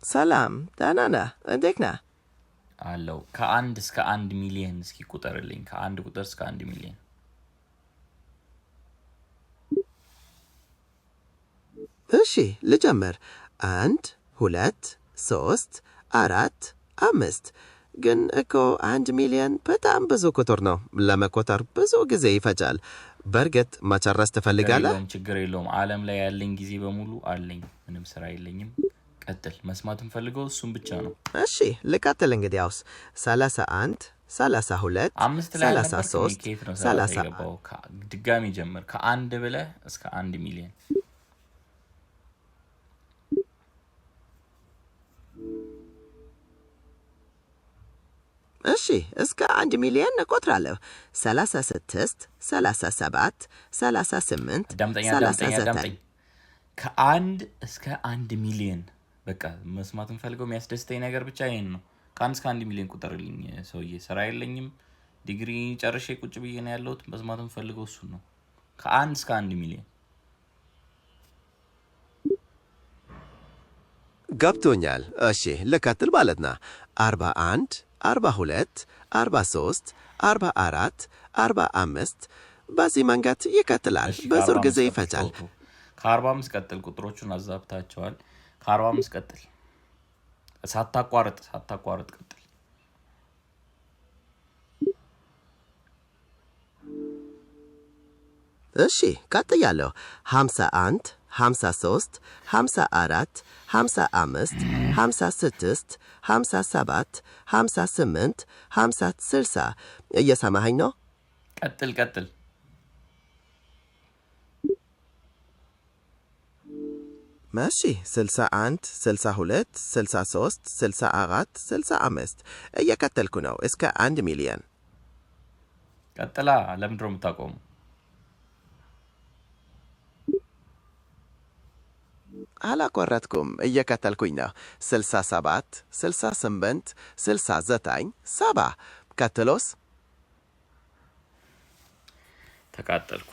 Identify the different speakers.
Speaker 1: ሰላም፣ ደህና ነህ? እንዴት ነህ?
Speaker 2: አለው። ከ1 እስከ 1 ሚሊየን እስኪ ቁጠርልኝ። ከአንድ ቁጥር እስከ 1 ሚሊየን።
Speaker 1: እሺ፣ ልጀምር። አንድ፣ ሁለት፣ ሶስት፣ አራት፣ አምስት። ግን እኮ 1 ሚሊዮን በጣም ብዙ ቁጥር ነው። ለመቆጠር ብዙ ጊዜ ይፈጃል። በእርግጥ መጨረስ
Speaker 2: ችግር
Speaker 1: ትፈልጋለህ?
Speaker 2: የለውም፣ ችግር የለውም። ዓለም ላይ ያለኝ ጊዜ በሙሉ አለኝ። ምንም ስራ የለኝም። ቀጥል። መስማት የምፈልገው እሱን ብቻ ነው።
Speaker 1: እሺ፣ ልቀጥል እንግዲያውስ። 31፣ 32፣
Speaker 2: አምስት ላይ
Speaker 1: ሰላሳ
Speaker 2: አልነበርክም?
Speaker 1: ሶስት
Speaker 2: ከየት ነው 30
Speaker 1: 30
Speaker 2: የገባው? ድጋሚ ጀምር። ከአንድ ብለህ እስከ 1 ሚሊየን።
Speaker 1: እሺ፣ እስከ 1 ሚሊዮን እቆጥራለሁ። 36፣ 37፣ 38፣
Speaker 2: አዳምጠኝ፣
Speaker 1: ሰላሳ
Speaker 2: አዳምጠኝ፣
Speaker 1: ዘጠኝ
Speaker 2: አዳምጠኝ። ከ1 እስከ 1 ሚሊየን። በቃ መስማት የምፈልገው የሚያስደስተኝ ነገር ብቻ ይሄን ነው። ከ1 እስከ 1 ሚሊዮን ቁጠርልኝ ሰውዬ። ስራ የለኝም። ዲግሪ ጨርሼ ቁጭ ብዬ ነው ያለሁት። መስማት የምፈልገው እሱን ነው። ከ1 እስከ 1 ሚሊዮን።
Speaker 1: ገብቶኛል። እሺ፣ ልቀጥል ማለት ነው። 41፣ 42፣ 43፣ 44፣ 45። በዚህ መንገድ ይቀጥላል።
Speaker 2: እሺ፣
Speaker 1: ብዙ
Speaker 2: ከአርባ
Speaker 1: ጊዜ
Speaker 2: አምስት ቀጥል።
Speaker 1: ይፈጃል።
Speaker 2: ተው ተው። ከ45 ቀጥል። ቁጥሮቹን አዛብታቸዋል። ከ45 ቀጥል። ሳታቋርጥ ሳታቋርጥ ቀጥል።
Speaker 1: እሺ፣ ቀጥያለሁ። 51፣ 53፣ 54፣ 55፣ 56፣ 57፣ 58፣ 50፣ 60። እየሰማኸኝ ነው?
Speaker 2: ቀጥል ቀጥል።
Speaker 1: እሺ፣ 61፣ 62፣ 63፣ 64፣ 65። እየቀጠልኩ ነው እስከ 1 ሚሊዮን።
Speaker 2: ቀጥላ። ለምንድን ነው የምታቆሙ?
Speaker 1: አላቋረጥኩም፣ እየቀጠልኩኝ ነው። 67፣ 68፣ 69፣ 70። ቀጥሎስ?
Speaker 2: ተቃጠልኩ።